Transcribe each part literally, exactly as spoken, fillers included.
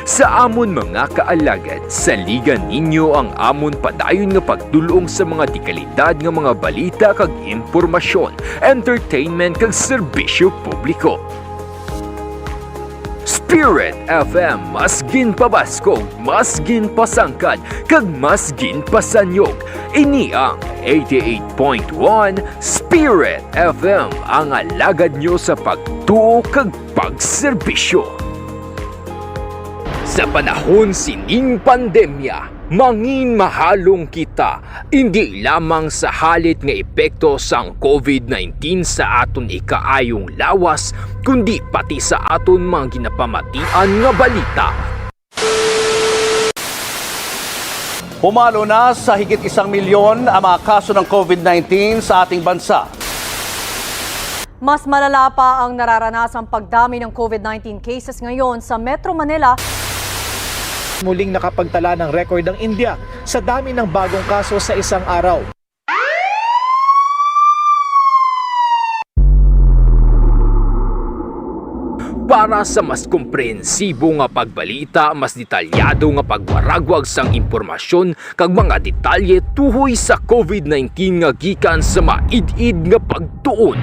Sa amon mga kaalagad, saligan ninyo ang amon padayon nga pagdul-ong sa mga dekalidad nga mga balita kag impormasyon, entertainment kag serbisyo publiko. Spirit F M, mas ginpabaskog, mas ginpasangkad, kag mas ginpasanyog. Ini ang eighty-eight point one Spirit F M, ang alagad nyo sa pagtuo kag pagserbisyo. Sa panahon sining pandemya, mangin mahalong kita, indi lamang sa halit nga epekto sang covid nineteen sa aton ikaayong lawas, kundi pati sa aton mga ginapamatian nga balita. Pumalo na sa higit isang milyon ang mga kaso ng covid nineteen sa ating bansa. Mas malala pa ang nararanasang pagdami ng covid nineteen cases ngayon sa Metro Manila. Muling nakapagtala ng record ang India sa dami ng bagong kaso sa isang araw. Para sa mas komprehensibo nga pagbalita, mas detalyado nga pagwaragwag sang impormasyon, kag mga detalye tuhoy sa covid nineteen nga gikan sa maid-id nga pagtuon.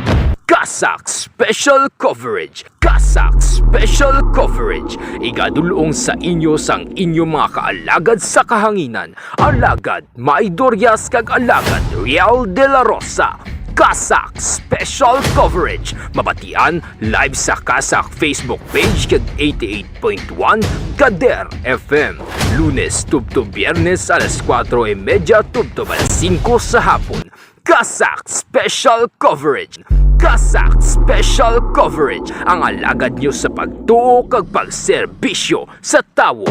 CASAC Special Coverage. CASAC Special Coverage. Igadul-ong sa inyo sang inyo mga kaalagad sa kahanginan, Alagad May Dorias kag Alagad Riel de la Rosa. CASAC Special Coverage. Mabatian live sa CASAC Facebook page kag eighty-eight point one Kader F M. Lunes tubtob Biyernes alas kuwatro y medya tubtob alas singko sa hapon. CASAC Special Coverage. CASAC Special Coverage, ang alagad nyo sa pagtuo kag pagserbisyo sa tawo.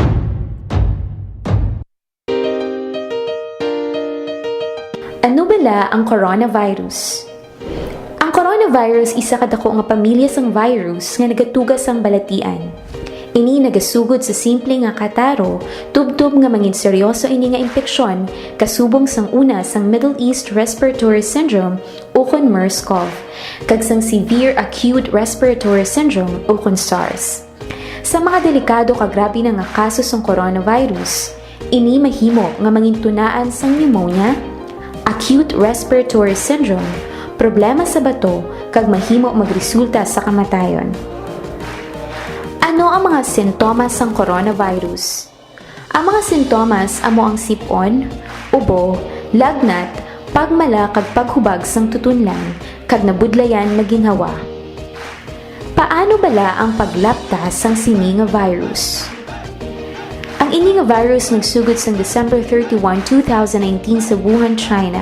Ano bala ang coronavirus? Ang coronavirus isa ka dako nga pamilya sang virus nga nagatuga sang balatian. Ini nagasugod sa simple nga kataro, tubtob nga mangin seryoso ini nga impeksyon, kasubong sang una sang Middle East Respiratory Syndrome ukon MERS-CoV, kag sang Severe Acute Respiratory Syndrome ukon SARS. Sa mga delikado kag grabe na nga kaso sang coronavirus, ini mahimo nga mangintunaan sang pneumonia, acute respiratory syndrome, problema sa bato, kag mahimo magresulta sa kamatayon. Ano ang mga sintomas sang coronavirus? Ang mga sintomas amo ang sip-on, ubo, lagnat, pagmala kag paghubag sang tutunlan, kag nabudlayan nga ginhawa. Paano bala ang paglapta sang sini nga virus? Ang ini nga virus nagsugod sang December thirty-one, two thousand nineteen sa Wuhan, China.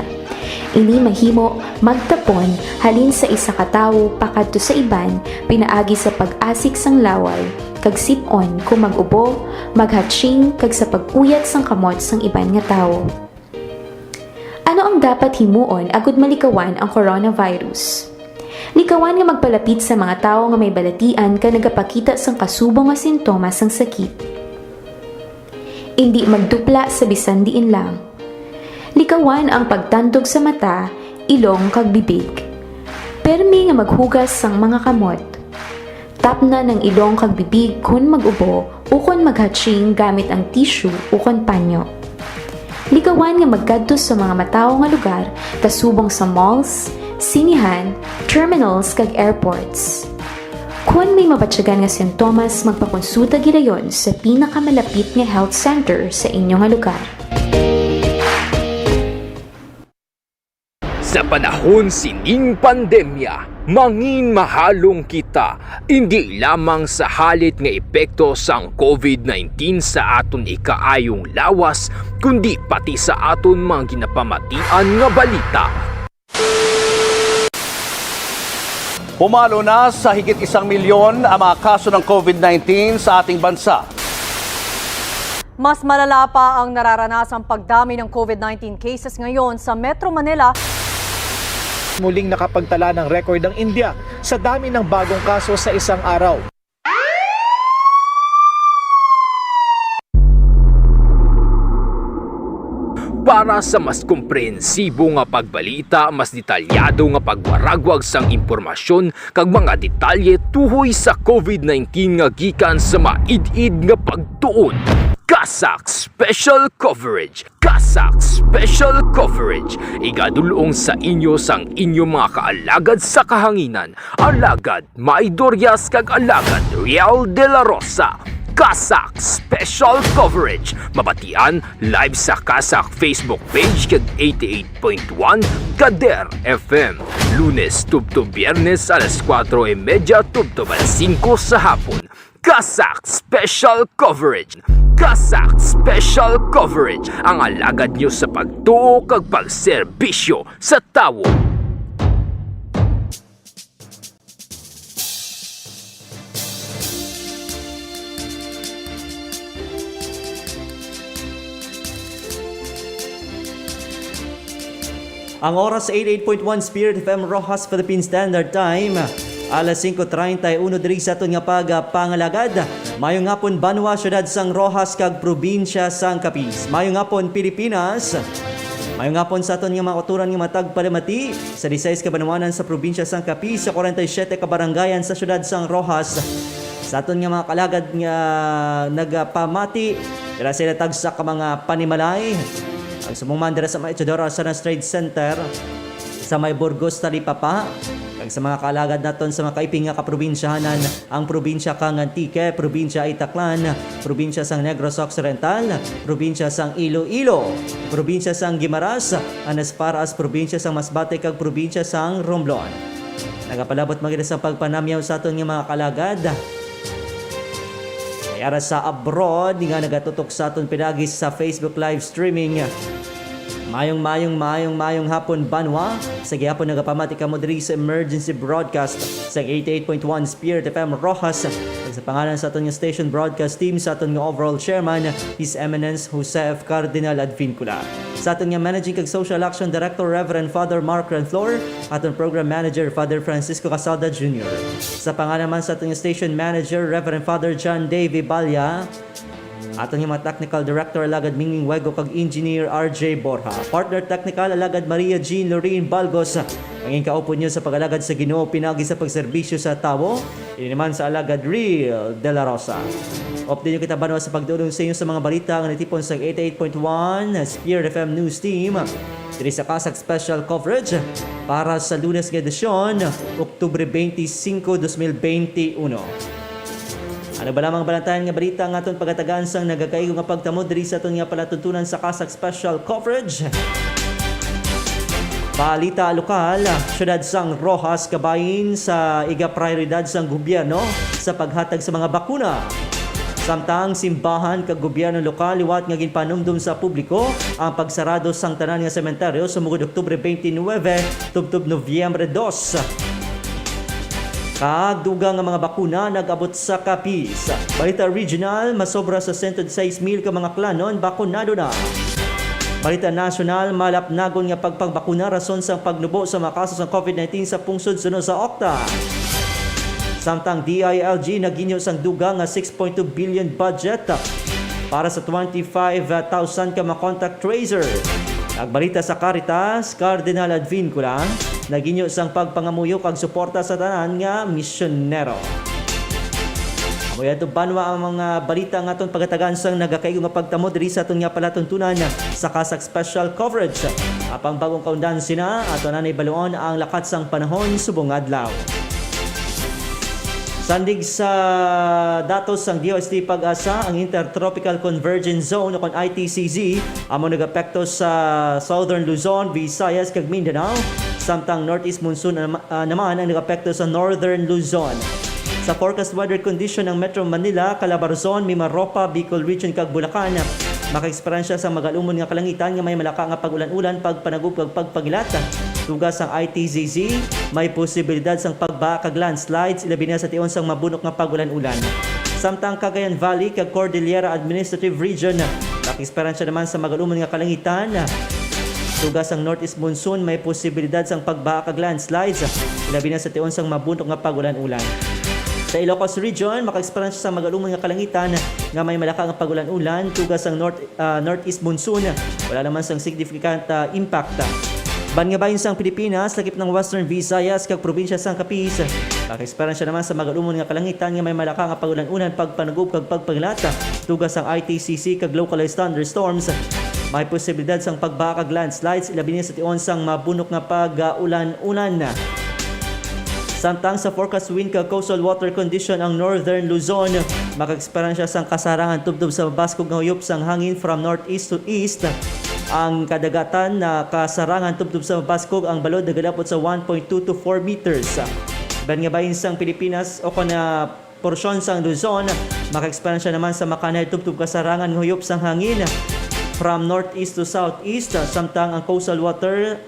Ini mahimo magtapon halin sa isa ka tawo pakadto sa iban pinaagi sa pag-asik sang laway kag sip-on kon mag-ubo, maghatching, kag sa pag-uyat sang kamot sang iban nga tawo. Ano ang dapat himuon agud malikawan ang coronavirus? Likawan nga magpalapit sa mga tawo nga may balatian kag nagapakita sang kasubong nga sintomas sang sakit. Indi magdupla sa bisan diin lang. Likawan ang pagtandog sa mata, ilong, kag bibig. Permi nga maghugas sang mga kamot. Tapnan ang ilong kag bibig kon mag-ubo ukon maghatching gamit ang tissue ukon panyo. Likawan nga magkadto sa mga matawo nga lugar, kasubong sa malls, sinihan, terminals, kag airports. Kon may mabatyagan nga sintomas, magpakonsulta gilayon sa pinakamalapit nga health center sa inyo nga lugar. Sa panahon sining pandemya, mangin mahalong kita, indi lamang sa halit nga epekto sang covid nineteen sa aton ikaayong lawas, kundi pati sa aton mga ginapamatian nga balita. Pumalo na sa higit isang milyon ang mga kaso ng covid nineteen sa ating bansa. Mas malala pa ang nararanasang pagdami ng covid nineteen cases ngayon sa Metro Manila. Muling nakapagtala ng record ang India sa dami ng bagong kaso sa isang araw. Para sa mas komprehensibo nga pagbalita, mas detalyado nga pagwaragwag sang impormasyon kag mga detalye tuhoy sa COVID nineteen nga gikan sa maid-id nga pagtuon, CASAC Special Coverage. CASAC Special Coverage, igadul-ong sa inyo sang inyo mga kaalagad sa kahanginan, Alagad May Dorias kag Alagad Riel de la Rosa. CASAC Special Coverage, mabatian live sa CASAC Facebook page kag eighty-eight point one Kader F M, Lunes tubtob Biyernes alas kuwatro y medya tubtob alas singko sa hapon. CASAC Special Coverage. CASAC Special Coverage, ang alagad nyo sa pagtuo kag pagserbisyo sa tawo. Ang oras sa eighty-eight point one Spirit F M Roxas Philippine Standard Time, alas singko treinta y uno diri sa aton nga pagpangalagad. Mayong hapon, banwa, siyudad sang Roxas kag probinsya sang Capiz. Mayong hapon, Pilipinas. Mayong hapon sa aton nga mga kauturan nga matag palamati sa disayis ka banwanan sa probinsya sang Capiz, sa kwarenta y siyete ka barangayan sa siyudad sang Roxas. Sa aton nga mga kalagad nga nagapamati, dira sila tagsa ka mga panimalay. Ang sumong man dira sa may Isidoro Arcenas Trade Center, sa may Burgos, Talipapa, kag sa mga kaalagad naton sa mga kaiping nga kaprobinsyahanan, ang probinsya kang Antique, probinsya Itaclan, probinsya sang Negros Occidental, probinsya sang Iloilo, probinsya sang Guimaras, and as far as probinsya sang Masbate kag probinsya sang Romblon. Nagapalabot man gid sa pagpanamyaw sa aton nga mga kalagad. May ara sa abroad nga nagatutok sa aton pinagi sa Facebook live streaming. Mayong, mayong, mayong, mayong hapon, banwa. Sa gihapon nagapamati kamo diri sa emergency broadcast sa eighty-eight point one Spirit F M Roxas. Sa pangalan sa aton nga station broadcast team, sa aton nga overall chairman, His Eminence Jose F. Cardinal Advincula. Sa aton nga managing kag social action director, Reverend Father Mark Renflor, aton program manager, Father Francisco Casalda Junior. Sa pangalan man sa aton nga station manager, Reverend Father John Davy Balya, aton nga mga technical director, Alagad Mingming Wego, kag engineer, R J Borja. Partner technical, Alagad Maria Jean Lorraine Balgos. Ang inyong kaupod nyo sa pag-alagad sa Ginoo, pinagi sa pagserbisyo sa tawo, ini naman sa Alagad Real de la Rosa. Update nyo kita, banwa, sa pagdulong sa inyo sa mga balita nga natipon sa eighty-eight point one Spirit F M News Team. Diri sa CASAC Special Coverage para sa Lunes nga edisyon, Oktubre twenty-five, dos mil twenty-one. Ano ba lamang balantayan nga balita nga aton pagatagaan sang nagakaigo nga pagtamod diri sa aton nga palatuntunan sa CASAC Special Coverage? Balita lokal, siyudad sang Roxas kabahin sa igaprioridad sang gobyerno sa paghatag sa mga bakuna. Samtang simbahan kag gobyerno lokal liwat nga ginpanumdom sa publiko ang pagsarado sang tanan nga sementeryo sumugod Oktubre twenty-nine tubtob Nobyembre dos. Kag dugang nga mga bakuna nag-abot sa Capiz. Balita regional, masobra sa sento sais mil ka mga Aklannon bakunado na. Balita nasyonal, malapnagon nga pagpangbakuna rason sang pagnubo sa mga kaso sang COVID nineteen sa pungsod suno sa Octa. Samtang D I L G naghinyo sang dugang nga six point two billion budget para sa twenty-five thousand ka mga contact tracer. Nagbalita sa Caritas, Cardinal Advincula naghinyo sang pagpangamuyo kag suporta sa tanan nga misyonero. Amo yadto, banwa, ang mga balita nga aton pagatagan sang nagakaigo nga pagtamod diri sa aton nga palatuntunan sa CASAC Special Coverage. Apang bag-ong kaundan sina, ato na ni baluon ang lakat sang panahon subong adlaw. Sandig sa datos sang D O S T PAGASA, ang Intertropical Convergence Zone o kon I T C Z amo nagapekto sa Southern Luzon, Visayas, kag Mindanao, samtang Northeast Monsoon nam-, ah, naman ang nagapekto sa Northern Luzon. Sa forecast weather condition, ang Metro Manila, Calabarzon, Mimaropa, Bicol Region, kag Bulacan makaeksperyensya sa magalumon nga kalangitan nga may malaka nga pag-ulan-ulan, pagpanagob, kag pagpagilat. Tuga sang I T C Z, may posibilidad sang pagbaha kag landslides, ilabi na sa tion sang mabunok nga pag-ulan-ulan. Samtang Cagayan Valley kag Cordillera Administrative Region, makaeksperyensya naman sa magalumon nga kalangitan. Tuga sang Northeast Monsoon, may posibilidad sang pagbaha kag landslides, ilabi na sa tion sang mabunok nga pag-ulan-ulan. Sa Ilocos Region, maka-experience sa magalumon nga kalangitan nga may malaka nga pag-ulan-ulan tuga sang north, ah, northeast monsoon. Wala naman sang significant, ah, impact. Ban nga bahin sang Pilipinas, lakip ng Western Visayas kag probinsya sang Capiz, maka-experience naman sa magalumon nga kalangitan nga may malaka nga pag-ulan-ulan, pagpanugop kag pagpanglat tuga sang I T C C kag localized thunderstorms. May posibilidad sang pagbaha kag landslides, ilabi na sa tion sang mabunok nga pag-ulan-ulan. Samtang sa forecast wind kag coastal water condition ang Northern Luzon, maka-eksperyensya sang kasarangan tubtob sa mabaskog nga huyop sang hangin from northeast to east. Ang kadagatan na kasarangan tubtob sa mabaskog ang balod nagalapot sa one point two to four meters. Ban nga bahin sang Pilipinas o kon, ah, porsyon sang Luzon, maka-eksperyensya naman sa makanay tubtob kasarangan nga huyop sang hangin from northeast to southeast, samtang ang coastal water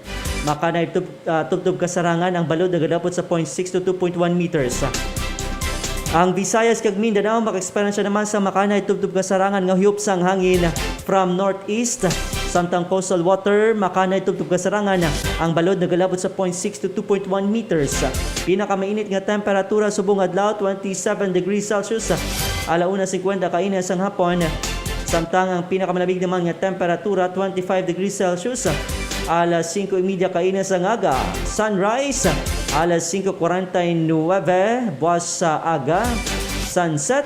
makanay tub-, ah, tubtob kasarangan ang balod nagalapot sa point six to two point one meters. Ang Visayas kag Mindanao maka-eksperyensya naman sa makanay tubtob kasarangan nga huyop sang hangin from northeast, samtang coastal water makanay tubtob kasarangan ang balod nagalabot sa point six to two point one meters. Pinakamainit nga temperatura subong adlaw, twenty-seven degrees Celsius, ala una cincuenta kaina sang hapon. Samtang ang pinakamalabig naman nga temperatura, twenty-five degrees Celsius, alas singko y media kaina sang aga. Sunrise, alas singko cuarenta y nueve buwas sa aga. Sunset,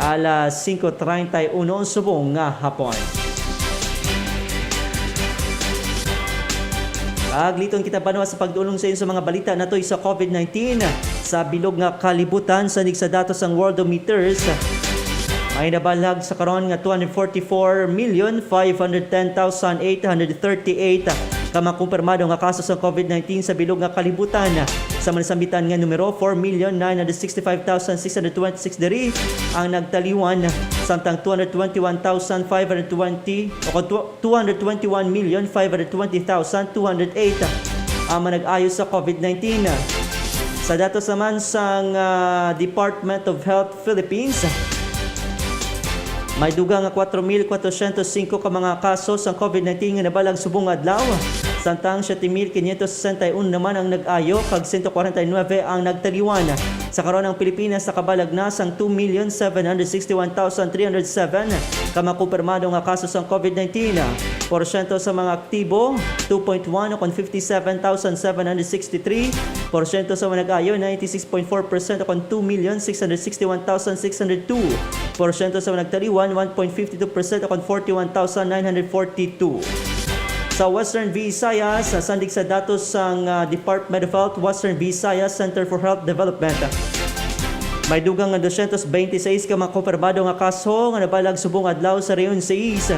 alas singko treinta y uno subong nga hapon. Agliton kita banwa sa pagdulong sa inyo sa mga balita natoy sa covid nineteen. Sa bilog nga kalibutan, sa nig sa datos sang Worldometers, may nabalag sa karon nga two hundred forty-four million five hundred ten thousand eight hundred thirty-eight ka mga kumpirmado nga kaso sa covid nineteen sa bilog nga kalibutan. Sa malisambitan nga numero, four million nine hundred sixty-five thousand six hundred twenty-six diri ang nagtaliwan, samtang two hundred twenty-one thousand five hundred twenty o kon tw-, two hundred twenty-one million five hundred twenty thousand two hundred eight ang mga nag-ayo sa covid nineteen. Sa datos naman sang, ah, Department of Health Philippines, may dugang nga kwatro mil kwatrosyentos singko ka mga kaso sang covid nineteen nga nabalag subong adlaw, samtang siyete mil kinyentos sesenta y uno naman ang nag-ayo kag sento kwarenta y nuebe ang nagtaliwan. Sa karon, ang Pilipinas nakabalag na sang two million seven hundred sixty-one thousand three hundred seven ka mga kumpirmado nga kaso sang covid nineteen. Porsyento sa mga aktibo, two point one o kon fifty-seven thousand seven hundred sixty-three. Porsyento sa mga nag-ayo, ninety-six point four percent o kon two million six hundred sixty-one thousand six hundred two. Porsyento sa mga nagtaliwan, one point fifty-two percent o kon forty-one thousand nine hundred forty-two. Sa Western Visayas, sa sandig sa datos sang, ah, Department of Health, Western Visayas Center for Health Development, may dugang nga dosyentos bente seis ka mga kumpirmado nga kaso nga nabalag subong adlaw sa rehiyon sais.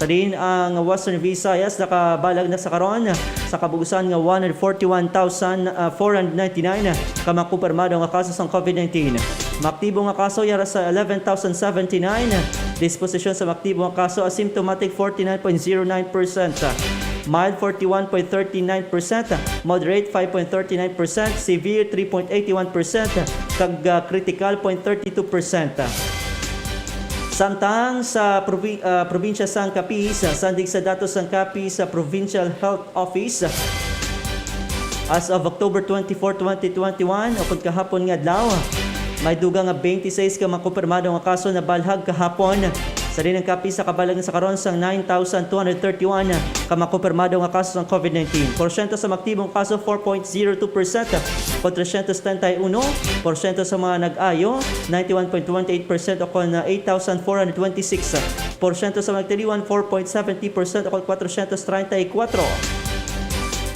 Sa diin ang Western Visayas nakabalag na sa karon sa kabuusan nga one hundred forty-one thousand four hundred ninety-nine ka mga kumpirmado nga kaso sang covid nineteen. Maaktibo nga kaso yara sa eleven thousand seventy-nine. Disposisyon sa maaktibo nga kaso, asymptomatic forty-nine point zero nine percent, mild forty-one point thirty-nine percent, moderate five point thirty-nine percent, severe three point eighty-one percent, kag, ah, critical point thirty-two percent. Samtang sa probi-, ah, probinsya sang Capiz, sandig sa datos sang Capiz sa Provincial Health Office, as of October twenty-four, twenty twenty-one, o kon kahapon nga adlaw, may dugang nga twenty-six ka mga kumpirmado nga kaso nabalhag kahapon. Sa diin ang Capiz nakabalag na sa karon sang nine thousand two hundred thirty-one ka mga kumpirmado nga kaso sang covid nineteen. Porsyento sa mga aktibong kaso, four point zero two percent, kon tresyentos treinta y uno. Porsyento sa mga nag-ayo, ninety-one point twenty-eight percent o kon, ah, eight thousand four hundred twenty-six. Porsyento sa mga nagtaliwan, four point seventy percent o kon kwatrosyentos treinta y kuwatro.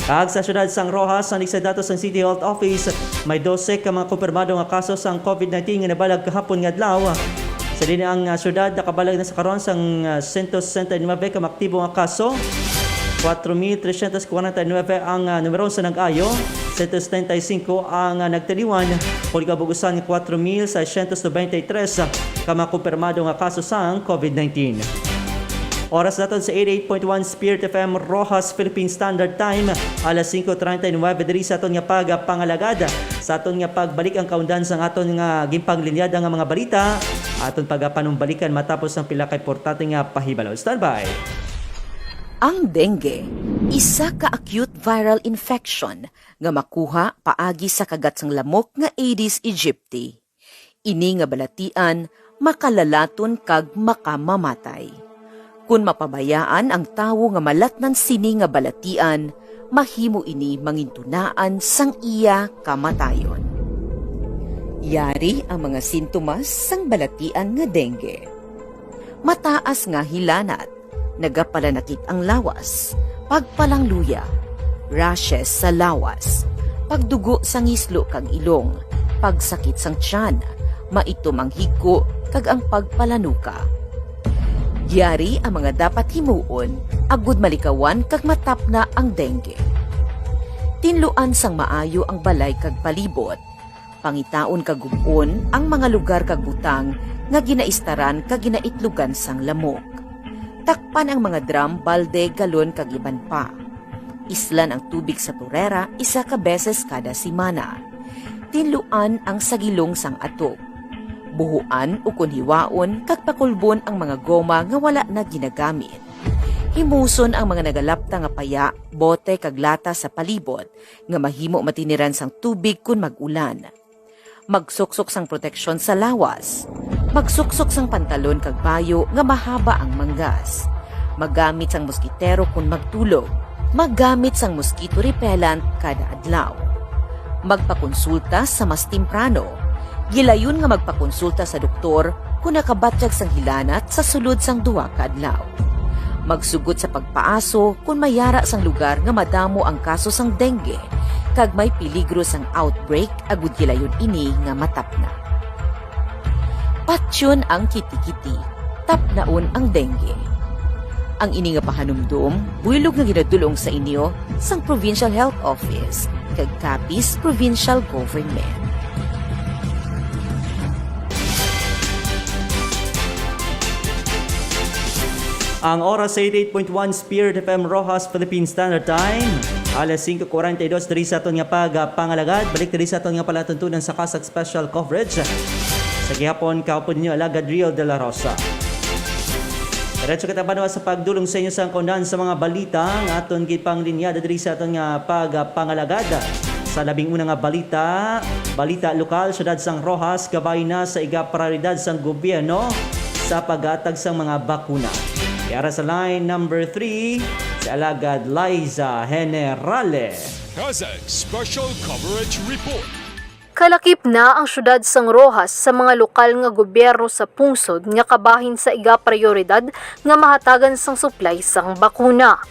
Kag sa siyudad sang Roxas, sandig sa datos sang City Health Office, may dose ka mga kumpirmado nga kaso sang covid nineteen nga nabalag kahapon nga adlaw. Sa diin ang, ah, siyudad nakabalag na sa karon sang, ah, sento sesenta y nuebe ka mga aktibo nga kaso. Kwatro mil tresyentos kwarenta y nuebe ang, ah, numero sa nag-ayo, sento setenta y singko ang, ah, nagtaliwan, kon kabuusan nga kwatro mil seiscientos noventa y tres ka mga kumpirmado nga kaso sang covid nineteen. Oras naton sa eighty-eight point one Spirit F M Roxas Philippine Standard Time, alas singko treinta y nuebe diri sa aton nga pagpangalagad. Sa aton nga pagbalik ang kaundan sang aton nga ginpanglinyada nga mga balita, aton pagapanumbalikan matapos ang pila ka importante nga pahibalo. Standby. Ang dengue, isa ka acute viral infection nga makuha paagi sa kagat sang lamok nga Aedes aegypti. Ini nga balatian makalalaton kag makamamatay. Kon mapabayaan ang tawo nga malatnan sini nga balatian, mahimo ini mangintunaan sang iya kamatayon. Yari ang mga sintomas sang balatian nga dengue. Mataas nga hilanat, nagapalanakit ang lawas, pagpalangluya, rashes sa lawas, pagdugo sa ngislo kag ilong, pagsakit sang tiyan, maitom ang higko, kag ang pagpalanuka. Yari ang mga dapat himuon agud malikawan kag matapna ang dengue. Tinluan sang maayo ang balay kag palibot. Pangitaon kag gub-on ang mga lugar kag butang nga ginaistaran kag ginaitlugan sang lamok. Takpan ang mga drum, balde, galon, kag iban pa. Islan ang tubig sa turera isa ka beses kada semana. Tinluan ang sagilong sang atop. Buhuan ukon hiwaon kag pakulbon ang mga goma nga wala na ginagamit. Himuson ang mga nagalapta nga paya, bote, kag lata sa palibot nga mahimo matiniran sang tubig kon mag-ulan. Magsuksok sang proteksyon sa lawas. Magsuksok sang pantalon kag bayo nga mahaba ang manggas. Maggamit sang moskitero kon magtulog. Maggamit sang mosquito repellent kada adlaw. Magpakonsulta sa mas temprano. Gilayon nga magpakonsulta sa doktor kon nakabatyag sang hilanat sa sulod sang duha ka adlaw. Magsugot sa pagpaaso kon may yara sang lugar nga madamo ang kaso sang dengue kag may peligro sang outbreak agud gilayon ini nga matapna. Patyon ang kitikiti, tapnaon ang dengue. Ang ini nga pahanumdom buylog nga ginadul-ong sa inyo sang Provincial Health Office kag Capiz Provincial Government. Ang oras sa eighty-eight point one Spirit F M Roxas Philippine Standard Time, alas singko kwarenta y dos diri sa aton nga pagpangalagad. Balik diri sa aton nga palatuntunan sa CASAC Special Coverage. Sa gihapon, kaupod ninyo, Alagad Riel de la Rosa. Diretso kita banwa sa pagdulong sa inyo sa kaundan sa mga balita nga aton gipanglinyada diri sa aton nga pagpangalagad. Sa labing una nga balita, balita lokal, siyudad sang Roxas, kabahin na sa igaprioridad sang gobyerno sa paghatag sang mga bakuna. Yara sa line number three, si Alagad Liza Generale. CASAC Special Coverage Report. Kalakip na ang siyudad sang Roxas sa mga lokal nga gobyerno sa pungsod nga kabahin sa igaprioridad nga mahatagan sang supply sang bakuna.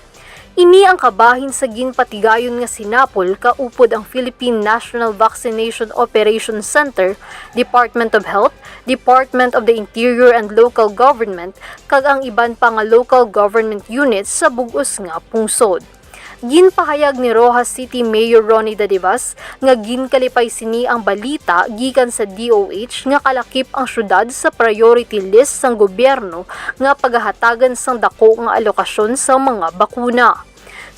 Ini ang kabahin sa ginpatigayon nga sinapol kaupod ang Philippine National Vaccination Operation Center, Department of Health, Department of the Interior and Local Government, kag ang iban pa nga local government units sa bug-os nga pungsod. Ginpahayag ni Roxas City Mayor Ronnie Dadivas nga ginkalipay sini ang balita gikan sa D O H nga kalakip ang siyudad sa priority list sang gobyerno nga pagahatagan sang dako nga alokasyon sang mga bakuna.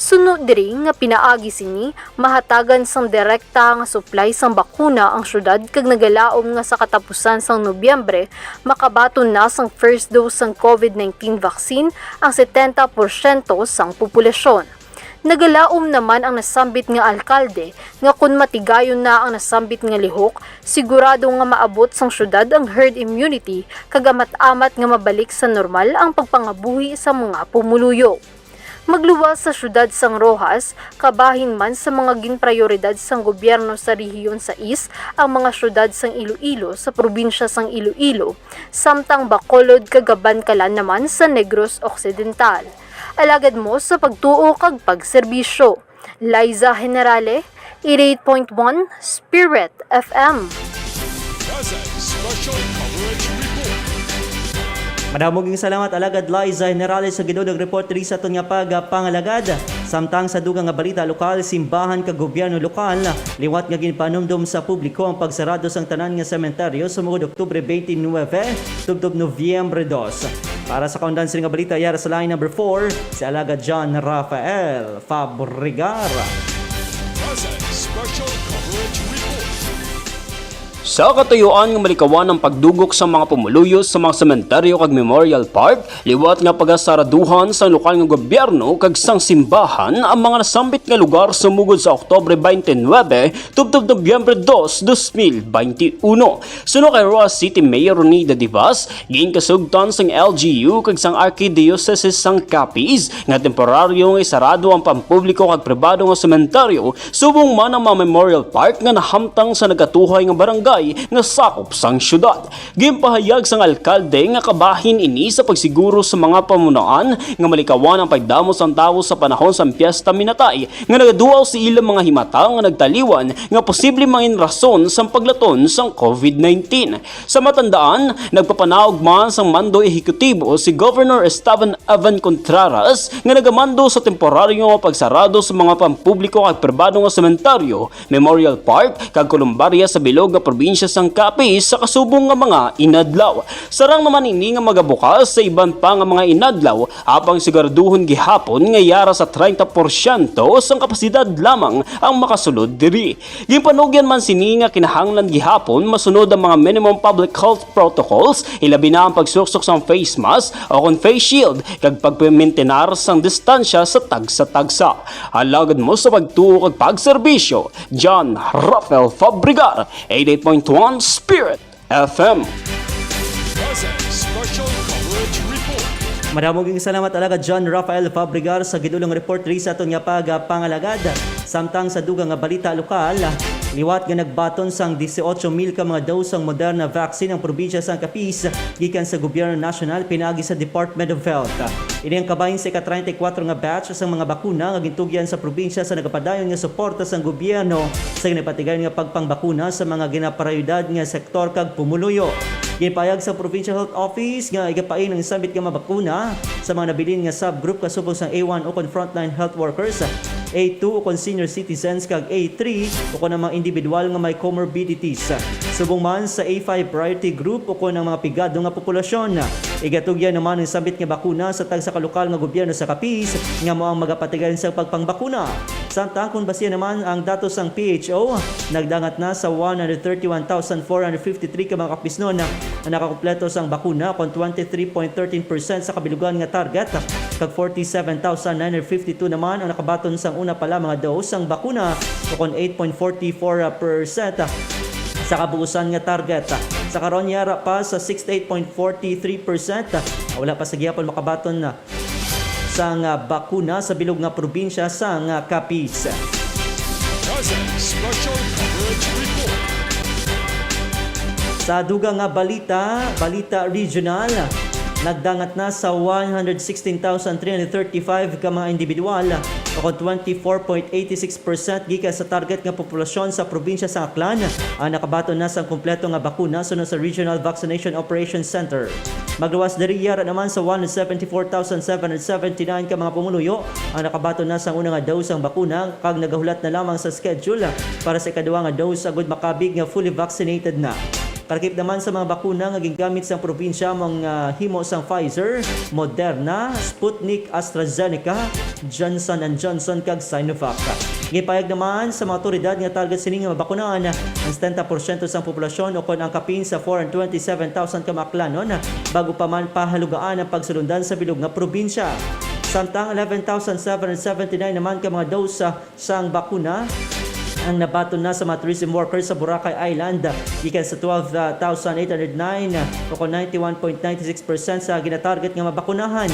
Suno diri nga pinaagi sini, mahatagan sang direkta nga supply sang bakuna ang siyudad kag nagalaom nga sa katapusan sang Nobyembre makabaton na sang first dose sang COVID nineteen vaccine ang setenta porsyento sang populasyon. Nagalaom naman ang nasambit nga alkalde nga kon matigayon na ang nasambit nga lihok, sigurado nga maabot sang siyudad ang herd immunity kag amat-amat nga mabalik sa normal ang pagpangabuhi sa mga pumuluyo. Magluwas sa siyudad sang Roxas, kabahin man sa mga ginprayoridad sang gobyerno sa Rehiyon sais ang mga siyudad sang Iloilo sa probinsya sang Iloilo, samtang Bacolod kag Kabankalan naman sa Negros Occidental. Alagad mo sa pagtuo kag pagserbisyo. Liza Generale, eighty-eight point one Spirit F M. CASAC Special Coverage Report. Madamo gid salamat, Alagad Liza Generale, sa gidulog report diri sa aton nga pagpangalagad. Samtang sa dugang nga balita lokal, simbahan kag gobyerno lokal liwat nga ginpanumdom sa publiko ang pagsarado sang tanan nga sementeryo sumugod Oktubre twenty-nine, tubtob Nobyembre dos. Para sa kaundan sini nga balita, yara sa line number four, si Alagad John Rafael Fabregar. CASAC Special Coverage Report. Sa katuyuan nga malikawan ang pagdugok sa mga pumuluyo sa mga sementeryo kag Memorial Park, liwat nga pagasaraduhan sang lokal nga gobyerno kag sang simbahan ang mga nasambit nga lugar sumugod sa Oktubre twenty-nine, tubtob Nobyembre dos, dos mil bente uno. Suno kay Roxas City Mayor Ronnie Dadivas, ginkasugtan sang L G U kag sang Archdiocese sang Capiz nga temporaryo nga isarado ang pampubliko kag pribado nga sementeryo, subong man ang mga Memorial Park nga nahamtang sa nagatuhay nga barangay nga sakop sang syudad. Ginpahayag sang alkalde nga kabahin ini sa pagsiguro sa mga pamunuan nga malikawan ang pagdamo sang tawo sa panahon sang Piesta Minatay, nga nagaduaw sa ilang mga himata nga nagtaliwan nga posible mangin rason sang paglaton sang COVID nineteen. Sa matandaan, nagpapanaog man sang mando ehekutibo si Governor Esteban Evan Contreras nga nagamando sa temporaryo nga pagsarado sa mga pampubliko kag pribado nga sementeryo, Memorial Park, kag kolumbarya sa bilog nga probinsya sang Capiz sa kasubong nga mga inadlaw. Sarang naman ini nga magabukas sa iban pa nga mga inadlaw, apang siguraduhon gihapon nga yara sa treinta por ciento sang kapasidad lamang ang makasulod diri. Ginpanugyan man sini nga kinahanglan gihapon masunod ang mga minimum public health protocols, ilabi na ang pagsuksok sang face mask o kon face shield kag pagpamintinar sang distansya sa tagsa-tagsa. Alagad mo sa pagtuo kag pagserbisyo, John Rafael Fabregar, eighty-eight point one Spirit F M. Present Special Coverage Report. Madamo gid salamat, Alagad John Rafael Fabregar, sa gidulong report diri sa aton nga pagpangalagad. Samtang sa dugang nga balita lokal, liwat nga nagbaton sang dieciocho mil ka mga dose sang Moderna vaccine ang probinsya sang Capiz gikan sa gobyerno nasyonal pinaagi sa Department of Health. Ini ang kabahin sa ika-treinta y cuatro nga batch sang mga bakuna nga gintugyan sa probinsya sa nagapadayon nga suporta sang gobyerno sa ginapatigayon nga pagpangbakuna sa mga ginaprioridad nga sektor kag pumuluyo. Ginpahayag sa Provincial Health Office nga igapain ang sambit nga mga bakuna sa mga nabilin nga subgroup kasubong sang A one ukon frontline health workers, A two ukon senior citizens, kag A three ukon ang mga individual nga may comorbidities. Subong man sa A five priority group ukon ang mga pigado nga populasyon. Igatugyan naman ang sambit nga bakuna sa tagsa ka lokal nga gobyerno sa Capiz nga amo ang magapatigayon sa pagpangbakuna. Samtang kon basihan naman ang datos sang P H O, nagdangat na sa one hundred thirty-one thousand four hundred fifty-three ka mga Capiznon ang nakakumpleto sang bakuna, kon twenty-three point thirteen percent sa kabilugan nga target, kag forty-seven thousand nine hundred fifty-two naman ang nakabaton sang una pa lamang nga dose sang bakuna, o kon eight point forty-four percent sa kabuusan nga target. Sa karon, yara pa sa sixty-eight point forty-three percent wala pa sa gihapon makabaton sang bakuna sa bilog nga probinsya sang Capiz. Present Special Coverage Report. Sa dugang nga balita, balita regional, nagdangat na sa one hundred sixteen thousand three hundred thirty-five ka mga individual, o kon twenty-four point eight six percent gikan sa target nga populasyon sa probinsya sa Aklan ang nakabaton na sang kompleto nga bakuna suno sa Regional Vaccination Operation Center. Magluwas diri, yara naman sa one hundred seventy-four thousand seven hundred seventy-nine ka mga pumuluyo ang nakabaton na sang una nga dose sang bakuna kag nagahulat na lamang sa schedule para sa ikaduha nga dose agud makabig nga fully vaccinated na. Kalakip naman sa mga bakuna nga gingamit sang probinsya amo ang, ah, himo sang Pfizer, Moderna, Sputnik, AstraZeneca, Johnson and Johnson, kag Sinovac. Ginpahayag naman sa mga awtoridad nga target sini nga mabakunahan ang setenta porsyento sang populasyon, o kon ang kapin sa four hundred twenty-seven thousand ka mga Aklanon, bag-o pa man pahalugaan ang pagsulundan sa bilog nga probinsya. Samtang eleven thousand seven hundred seventy-nine naman ka mga dose, ah, sang bakuna ang nabaton na sa mga tourism workers sa Boracay Island, gikan sa twelve thousand eight hundred nine, o kon ninety-one point nine six percent sa ginatarget nga mabakunahan.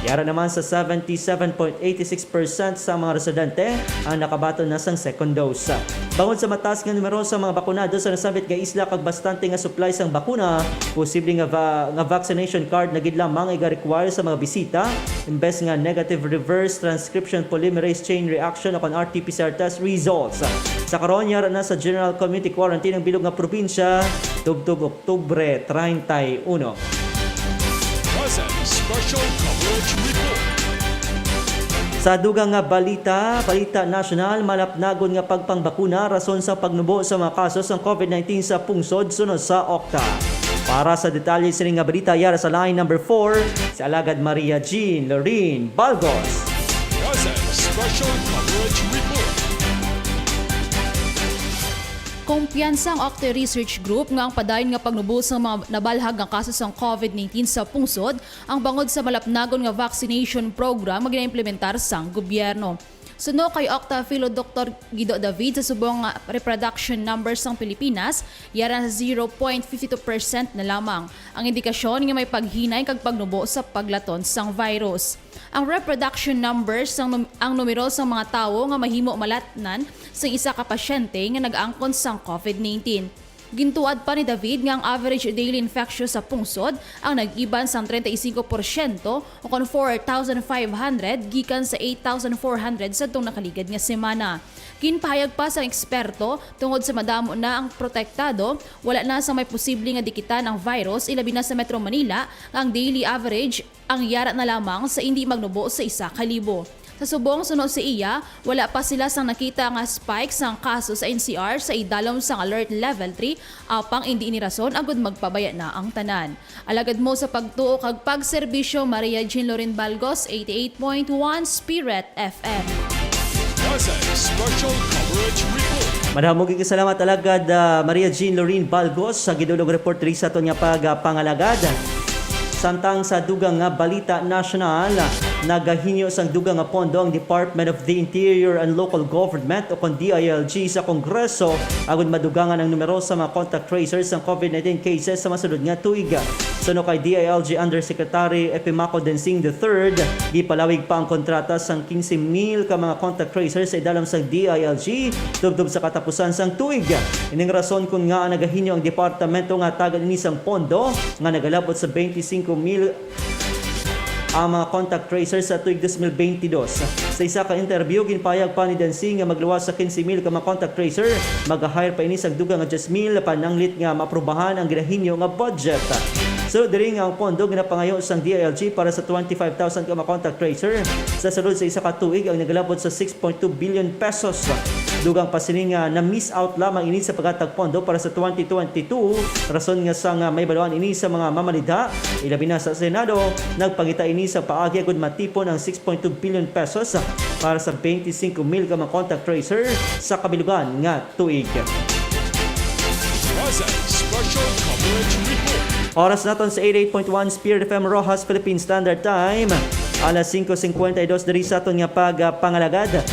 Yara naman sa seventy-seven point eight six percent sa mga residente ang nakabaton na sang second dose. Bangod sa mataas nga numero sa mga bakunado sa nasambit nga isla kag bastante nga supply sang bakuna, posible nga va-, nga vaccination card na gid lamang iga-require sa mga bisita, imbes nga negative reverse transcription polymerase chain reaction o kon R T P C R test results. Sa karon, yara na sa general community quarantine ang bilog nga probinsya, tubtob Oktubre treinta y uno. Present Special Coverage Report. Sa dugang nga balita, balita nasyonal, malapnagon nga pagpangbakuna rason sa pagnubo sa mga kaso sang COVID nineteen sa pungsod suno sa Okta. Para sa detalye sini nga balita, yara sa line number four, si Alagad Maria Jean Lorraine Balgos. Present Special Coverage Report. Kumpiyansa ang Octa Research Group nga ang padayon nga pagnubo sa mga nabalhag nga kaso sang covid nineteen sa pungsod ang bangod sa malapnagon nga vaccination program nga ginaimplementar sang gobyerno. Suno kay Octa Fellow Doktor Guido David, sa subong nga reproduction numbers sang Pilipinas yara sa zero point fifty two percent na lamang, ang indikasyon nga may paghinay kag pagnubo sa paglaton sang virus. Ang reproduction numbers sang num-, ang numero sang mga tawo nga mahimo malatnan sang isa ka pasyente nga nag-angkon sang covid nineteen. Gintuad pa ni David nga ang average daily infectious sa pungsod ang nag-iban sang treinta y cinco porsyento, o kon four thousand five hundred gikan sa eight thousand four hundred sadtong nakaligad nga semana. Ginpahayag pa sang eksperto, tungod sa madamo na ang protektado, wala na sa may posible nga dikitan ang virus, ilabi na sa Metro Manila, nga ang daily average ang yara na lamang sa indi magnubo sa isa ka libo. Sa subong, suno sa iya, wala pa sila sang nakita nga spike sang kaso sa N C R sa idalom sang Alert Level three, apang indi ini rason agud magpabaya na ang tanan. Alagad mo sa pagtuo kag pagserbisyo, Maria Jean Loren Balgos, eighty-eight point one Spirit F M. Special Coverage Report. Madamo gid salamat, Alagad, ah, Maria Jean Loren Balgos, sa gidulong report diri sa aton nga pagpangalagad. Samtang sa dugang nga balita nasyonal, nagahinyo sang dugang nga pondo ang Department of the Interior and Local Government, o kon D I L G, sa Kongreso agud madugangan ang numero sa mga contact tracers sang covid nineteen cases sa masunod nga tuig. Suno kay D I L G Undersecretary Epimaco Densing the third, gipalawig pa ang kontrata sang quince mil ka mga contact tracers sa idalom sang D I L G tubtob sa katapusan sang tuig. Ining rason kon ngaa nagahinyo ang departamento nga tagan ini sang pondo nga nagalabot sa twenty-five mil ang mga contact tracers sa tuig twenty twenty-two. Sa isa ka interview, ginpahayag pa ni Densing nga magluwas sa quince mil ka mga contact tracer, maga-hire pa ini sang dugang nga diyes mil pananglit nga maaprubahan ang ginahinyo nga budget. Sulod diri nga ang pondo ginapangayo sang D I L G para sa twenty-five thousand ka mga contact tracer sa sulod sa isa ka tuig ang nagalabot sa six point two billion pesos. Dugang pa sini nga na-miss out lamang ini sa paghatag pondo para sa twenty twenty-two, rason nga sang, ah, may baluan ini sa mga mamalidha, ilabi na sa Senado, nagpangita ini sa paagi agud matipon ang six point two billion pesos para sa twenty-five mil ka mga contact tracer sa kabilugan nga tuig. Special Coverage Report. Oras naton sa eighty-eight point one Spirit F M Roxas Philippine Standard Time. Alas singko singkwenta y dos diri sa aton nga pagpangalagad.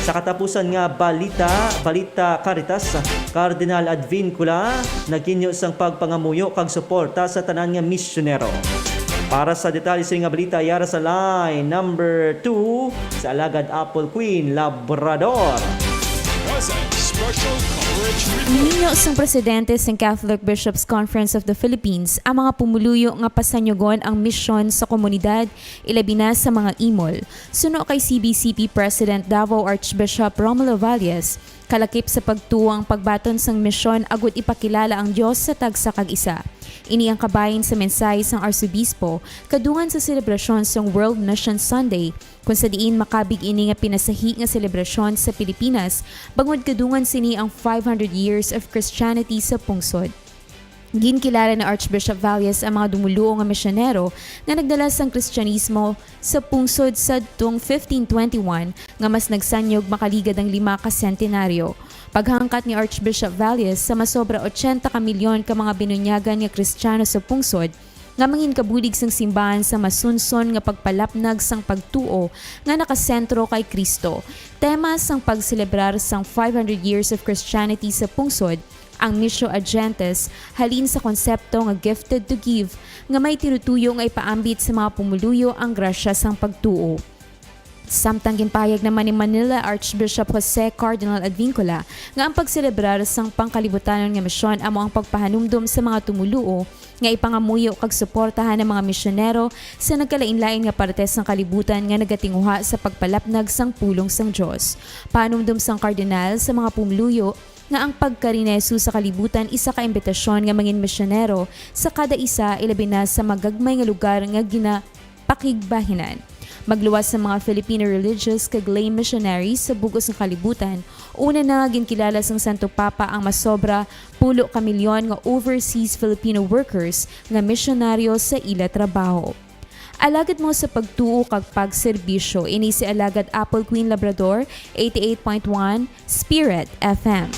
Sa katapusan nga balita, balita Caritas, Cardinal Advincula naghinyo sang pagpangamuyo kag suporta sa tanan nga misyonero. Para sa detalye sa nga balita, yara sa line number two, sa Alagad Apple Queen Labrador. Present Special Coverage Report. Ninyo sang presidente sang Catholic Bishops' Conference of the Philippines ang mga pumuluyo nga pasanyugon ang misyon sa komunidad, ilabi na sa mga imol. Suno kay C B C P President Davao Archbishop Romulo Valles, kalakip sa pagtuo ang pagbaton sang misyon agud ipakilala ang Dios sa tagsa kag isa. Ini ang kabahin sa mensahe sang Arsobispo kadungan sa selebrasyon sang World Mission Sunday, kung sa diin makabig ini nga pinasahi nga selebrasyon sa Pilipinas, bangod kadungan sini ang five hundred years of Christianity sa pungsod. Ginkilala ni Archbishop Valles ang mga dumoluo nga misyonero nga nagdala sang Kristyanismo sa pungsod sadtong fifteen twenty-one, nga mas nagsanyog makaligad ang lima ka sentenaryo. Paghangkat ni Archbishop Valles sa masobra ochenta ka milyon ka mga binunyagan nga Kristiyano sa pungsod, nga manginkabulig sang simbahan sa masunson nga pagpalapnag sang pagtuo nga nakasentro kay Cristo. Tema sang pagselebrar sang five hundred years of Christianity sa pungsod, ang Missio Agentes, halin sa konsepto nga gifted to give, nga may tinutuyo nga ipaambit sa mga pumuluyo ang grasya sang pagtuo. Samtang ginpahayag naman ni Manila Archbishop Jose Cardinal Advincula nga ang pagselebrar sang pangkalibutanon nga misyon amo ang pagpahanumdom sa mga tumoluo nga ipangamuyo kag suportahan ang mga misyonero sa nagkalainlain nga parte sang kalibutan nga nagatinguha sa pagpalapnag sang pulong sang Dios. Pahanumdom sang Kardinal sa mga pumuluyo nga ang pagkarineso sa kalibutan isa ka imbitasyon nga mangin misyonero sa kada isa, ilabi na sa magagmay nga lugar nga ginapakigbahinan. Magluwas sa mga Filipino religious kag lay missionaries sa bug-os nga kalibutan, una na nga ginkilala sang Santo Papa ang masobra pulo ka milyon nga overseas Filipino workers nga misyonaryo sa ila trabaho. Alagad mo sa pagtuo kag pagserbisyo, ini si Alagad Apple Queen Labrador, eighty-eight point one Spirit F M.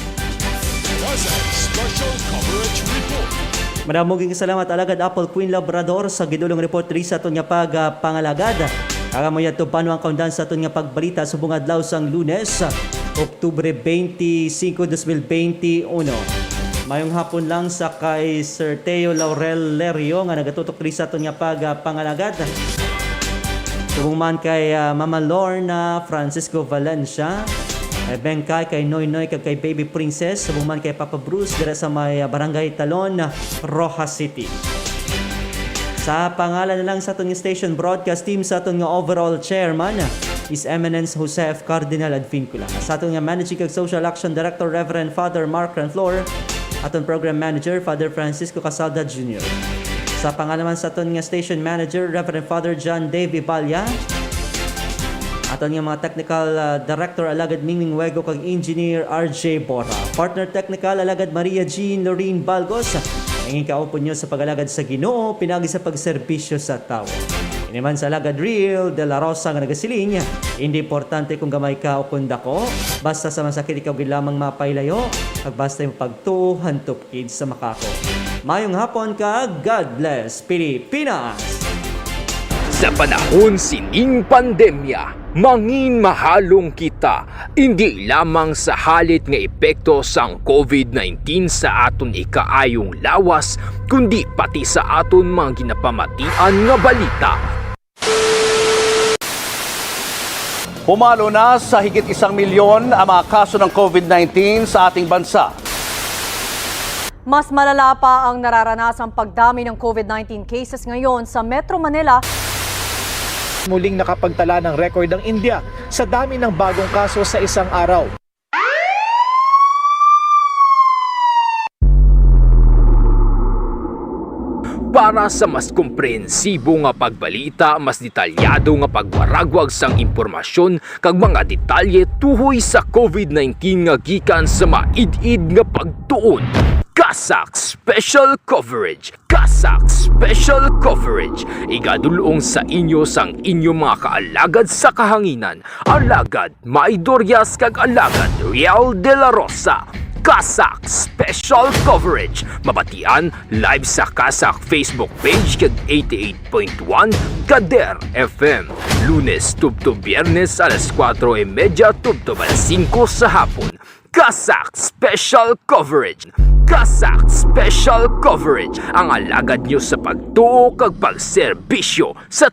Special Coverage Report. Madamo gid salamat, Alagad Apple Queen Labrador, sa gidulong report diri sa aton nga pagpangalagad. Ang amo yadto pa ang kaundan sa aton nga pagbalita subong adlaw sang Lunes, Oktubre twenty-five, twenty twenty-one. Mayong hapon lang sa kay Sir Teo Laurel Lerio nga nagatutok diri sa aton nga pagpangalagad. Subong man kay, ah, Mama Lorna Francisco Valencia, kay Bengkay, kay Noy Noy, kag kay Baby Princess, subong man kay Papa Bruce dira sa may, ah, Barangay Talon, Roxas City. Sa pangalan na lang sa aton nga station broadcast team, sa aton nga overall chairman, His Eminence Jose F. Cardinal Advincula, sa aton nga managing kag social action director, Reverend Father Mark Ranflor, aton program manager, Father Francisco Casalda Junior. Sa pangalan man sa aton nga station manager, Reverend Father John Dave Iballa, aton nga mga technical, ah, director, Alagad Mingming Wego, kag engineer R J Borja. Partner technical, Alagad Maria Jean Lorraine Balgos. Nangin kaupod nyo sa pag-alagad sa Ginoo, pinagi sa pagserbisyo sa tawo. Ini man sa Alagad Real de la Rosa nga nagasiling, hindi importante kung gamay ka o kung dako, basta sa masakit ikaw gid lamang mapailayo, kag basta yung pagtuo hantop kid sa makako. Mayong hapon ka, God bless Pilipinas! Sa panahon sining pandemya, mangin mahalong kita, indi lamang sa halit nga epekto sang covid nineteen sa aton ikaayong lawas, kundi pati sa aton mga ginapamatian nga balita. Pumalo na sa higit isang milyon ang mga kaso ng covid nineteen sa ating bansa. Mas malala pa ang nararanasang pagdami ng covid nineteen cases ngayon sa Metro Manila. Muling nakapagtala ng record ang India sa dami ng bagong kaso sa isang araw. Para sa mas komprehensibo nga pagbalita, mas detalyado nga pagwaragwag sang impormasyon kag mga detalye tuhoy sa covid nineteen nga gikan sa maid-id nga pagtuon, CASAC Special Coverage. CASAC Special Coverage, igadulong sa inyo sang inyo mga kaalagad sa kahanginan, Alagad May Dorias kag Alagad Real de la Rosa. CASAC Special Coverage, mabatian live sa CASAC Facebook page kag eighty-eight point one Kader F M, Lunes tubtob Biyernes alas kuwatro y medya tubtob alas singko sa hapon. CASAC Special Coverage. CASAC Special Coverage, ang alagad nyo sa pagtuo kag pagserbisyo sa